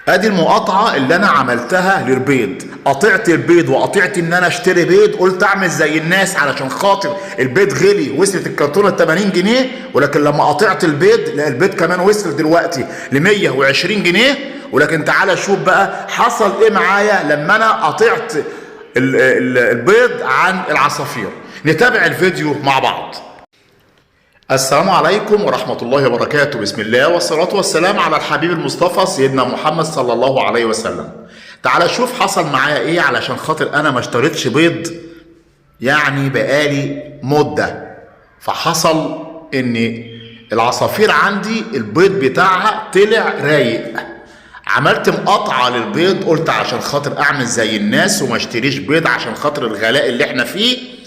ادي المقاطعة اللي انا عملتها للبيض. قطعت البيض وقطعت ان انا اشتري بيض، قلت اعمل زي الناس علشان خاطر البيض غلي، وصلت الكرتونه 80 جنيه، ولكن لما قطعت البيض لا البيض كمان وصل دلوقتي ل 120 جنيه. ولكن تعالى شوف بقى حصل ايه معايا لما انا قطعت البيض عن العصافير. نتابع الفيديو مع بعض. السلام عليكم ورحمة الله وبركاته. بسم الله والصلاة والسلام على الحبيب المصطفى سيدنا محمد صلى الله عليه وسلم. تعال شوف حصل معايا ايه علشان خاطر انا ما اشتريتش بيض يعني بقالي مدة. فحصل ان العصافير عندي البيض بتاعها طلع رايق. عملت مقاطعة للبيض، قلت عشان خاطر اعمل زي الناس وما اشتريش بيض عشان خاطر الغلاء اللي احنا فيه.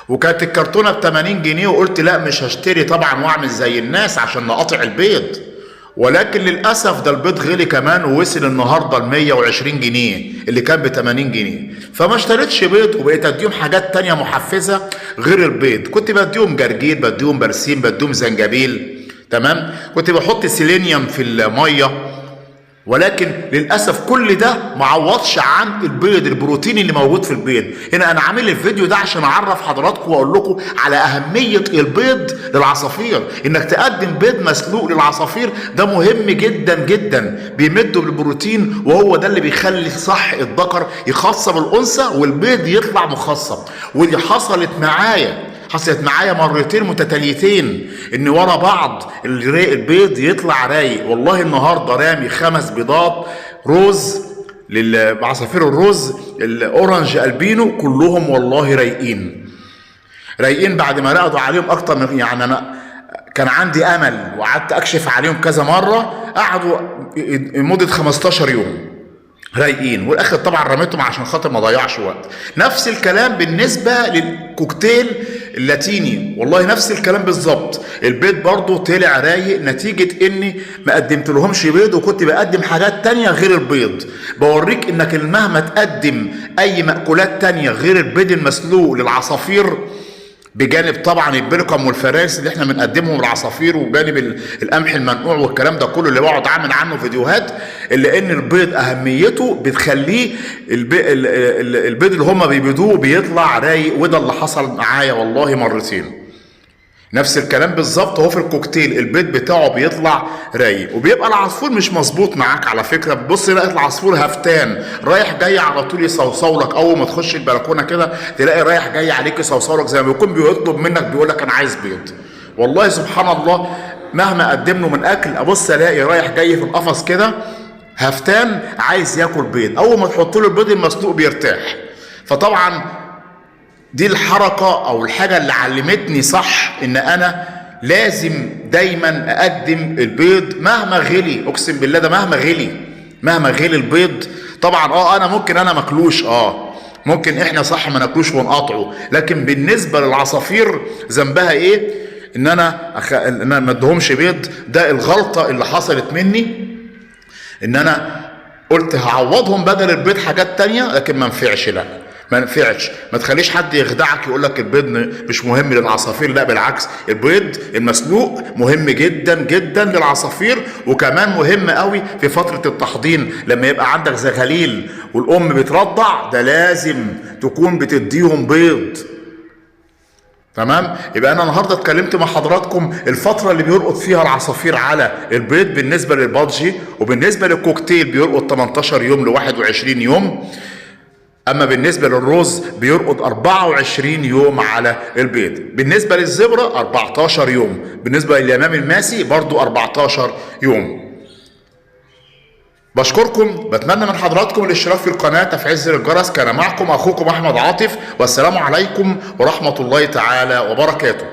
وكانت الكرتونه ب 80 جنيه، وقلت لا مش هشتري طبعا واعمل زي الناس عشان نقاطع البيض. ولكن للاسف ده البيض غلي كمان ووصل النهارده ل 120 جنيه اللي كان ب 80 جنيه. فما اشتريتش بيض وبقيت اديهم حاجات تانية محفزه غير البيض. كنت بديهم جرجير، بديهم برسيم، بديهم زنجبيل، تمام، كنت بحط سيلينيوم في المية. ولكن للاسف كل ده ما عوضش عن البيض، البروتين اللي موجود في البيض. هنا انا عامل الفيديو ده عشان اعرف حضراتكم واقول لكم على اهمية البيض للعصافير. انك تقدم بيض مسلوق للعصافير ده مهم جدا جدا، بيمده بالبروتين، وهو ده اللي بيخلي صح الذكر يخصب الانثى والبيض يطلع مخصب. ودي حصلت معايا، حصلت معايا مرتين متتاليتين ان ورا بعض البيض يطلع رايق. والله النهارده رامي 5 بيضات روز للعصافير الروز ال orange albino، كلهم والله رايقين رايقين بعد ما رقدوا عليهم اكتر من يعني انا كان عندي امل وقعدت اكشف عليهم كذا مرة، قعدوا لمدة 15 يوم رايقين، والاخر طبعا رميتهم عشان خاطر ما اضيعش وقت. نفس الكلام بالنسبة للكوكتيل اللاتيني، والله نفس الكلام بالظبط. البيض برضو طلع رايق نتيجة اني ما قدمت لهمش بيض، وكنت بقدم حاجات تانية غير البيض. بوريك انك مهما تقدم اي مأكولات تانية غير البيض المسلوق للعصافير، بجانب طبعا البلقم والفراس اللي احنا بنقدمهم للعصافير، وجانب القمح المنقوع والكلام ده كله اللي بقعد اعمل عنه فيديوهات، الا ان البيض اهميته بتخليه البيض اللي هم بيبيضوه بيطلع رايق. وده اللي حصل معايا والله مرتين. نفس الكلام بالظبط هو في الكوكتيل، البيض بتاعه بيطلع رايق، وبيبقى العصفور مش مظبوط معاك على فكرة. بتبص لقيت العصفور هفتان رايح جاي على طول يصوصو لك. اول ما تخش البلكونه كده تلاقي رايح جاي عليك يصوصو لك، زي ما بيكون بيطلب منك، بيقول لك انا عايز بيض. والله سبحان الله مهما اقدم له من اكل ابص الاقي رايح جاي في القفص كده هفتان عايز ياكل بيض. اول ما تحط له البيض المسلوق بيرتاح. فطبعا دي الحركة أو الحاجة اللي علمتني صح إن أنا لازم دايما أقدم البيض مهما غلي. أقسم بالله ده مهما غلي، مهما غلي البيض. طبعا أنا ممكن أنا ماكلوش، ممكن إحنا صح ما ناكلوش ونقاطعه، لكن بالنسبة للعصافير ذنبها إيه؟ إن أنا إن أنا ما اديهمش بيض. ده الغلطة اللي حصلت مني، إن أنا قلت هعوضهم بدل البيض حاجات تانية، لكن ما نفعش. لا ما نفعش. ما تخليش حد يخدعك يقول لك البيض مش مهم للعصافير. لا بالعكس، البيض المسلوق مهم جدا جدا للعصافير، وكمان مهم قوي في فترة التحضين لما يبقى عندك زغاليل والأم بترضع، ده لازم تكون بتديهم بيض. تمام؟ يبقى انا النهارده اتكلمت مع حضراتكم الفترة اللي بيرقد فيها العصافير على البيض بالنسبة لل budgie، وبالنسبة للكوكتيل بيرقد 18 يوم ل 21 يوم. اما بالنسبة للروز بيرقد 24 يوم على البيض. بالنسبة للزبره 14 يوم. بالنسبة لليمام الماسي برضو 14 يوم. بشكركم، بتمنى من حضراتكم الاشتراك في القناة، تفعيل زر الجرس. كان معكم اخوكم احمد عاطف، والسلام عليكم ورحمة الله تعالى وبركاته.